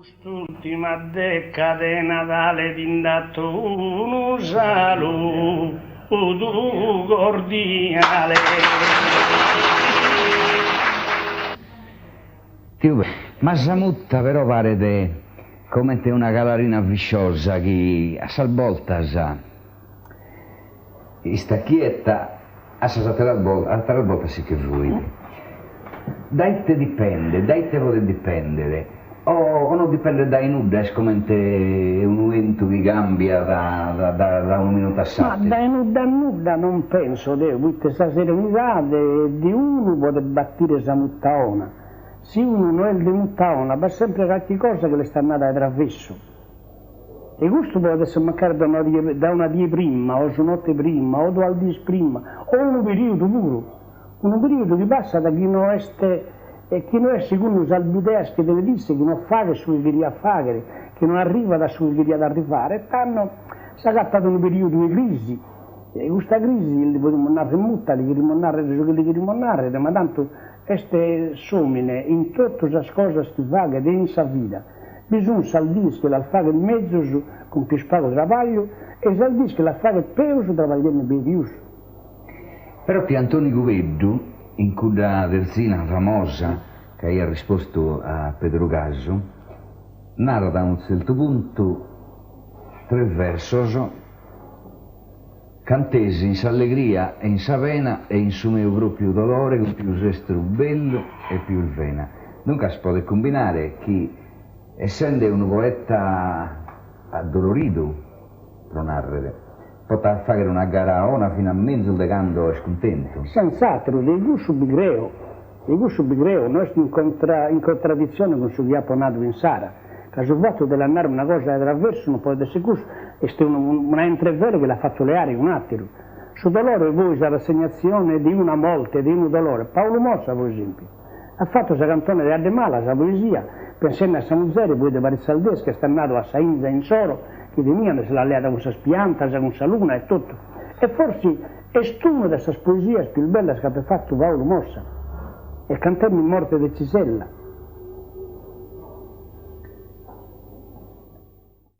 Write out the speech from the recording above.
Cust'ultima decade 'e Nadale ti nd'ato unu saludu cordiale. Tiu Pe', ma sa mutta però paret comente una calarina visciosa chi a sas boltas istat chieta, a sas ateras ateras boltas si che fuit. Dae ite dipendet, dae ite podet dipendere? O o no dipendet dae nudda, est comente unu 'entu chi cambiat dae unu minutu a s'ateru? Ma dae nudda a nudda non penso deo, poite sa serenidade de unu podet batire sa mutta 'ona. Si unu no est de mutta 'ona b'at sempre carchi cosa chi l'est andada de travessu. E custu podet esser mancari da una die da una die prima o su note prima o duas dies prima o unu periodu puru, unu periodu chi passat chi no est chi no est segundu sas bideas chi tenet isse, chi no faghet su chi cheriat fagher, chi no arrivat a su chi cheriat arrivare e tando s'agattat unu periodu 'e crisi e custa crisi li podimus narrer mutta, li cherimus narrer su chi li cherimus narrer, ma tantu est s'omine in totu sas cosas chi faghet in sa vida Bi sun sas dies chi las faghet mezus cun pius pagu trabagliu e sas dies chi las faghet peus trabagliende de pius. Però tiu Antoni Cubeddu, in cudda terzina famosa chi aiat rispostu a Pedru Casu, narat a unu tzertu puntu tres versos, Cantesi in s'allegria e in sa pena e in su meu propriu dolore cun pius estru bellu e pius vena. Duncas podet cumbinare chi, essende unu poeta addoloridu, pro nàrrere, potat fàghere una gara 'ona finas menzus de cando est cuntentu. Sentz'àteru, de cussu bi creo, de cussu bi creo, no est in contra in contraditzione cun su chi apo nadu insara. Ca su fatu de l'andare una cosa de traversu non podet esser cussu, est unu una 'entrevele chi l'at fatu leare un'ateru. Su dolore poi sa rassegnatzione de una morte, de unu dolore. Paulu Mossa, pro esempiu, at fatu sa cantone de 'Addemala, sa poesia, pensende a sa muzere poi de paritzas dies ch'est andadu a sa 'inza insoro chi tenian e si l'at leada cun sas piantas, cun sa luna e totu. E forsi est una de sas poesias pius bellas chi apet fatu Paulu Mossa. E cantende in morte de Cisella.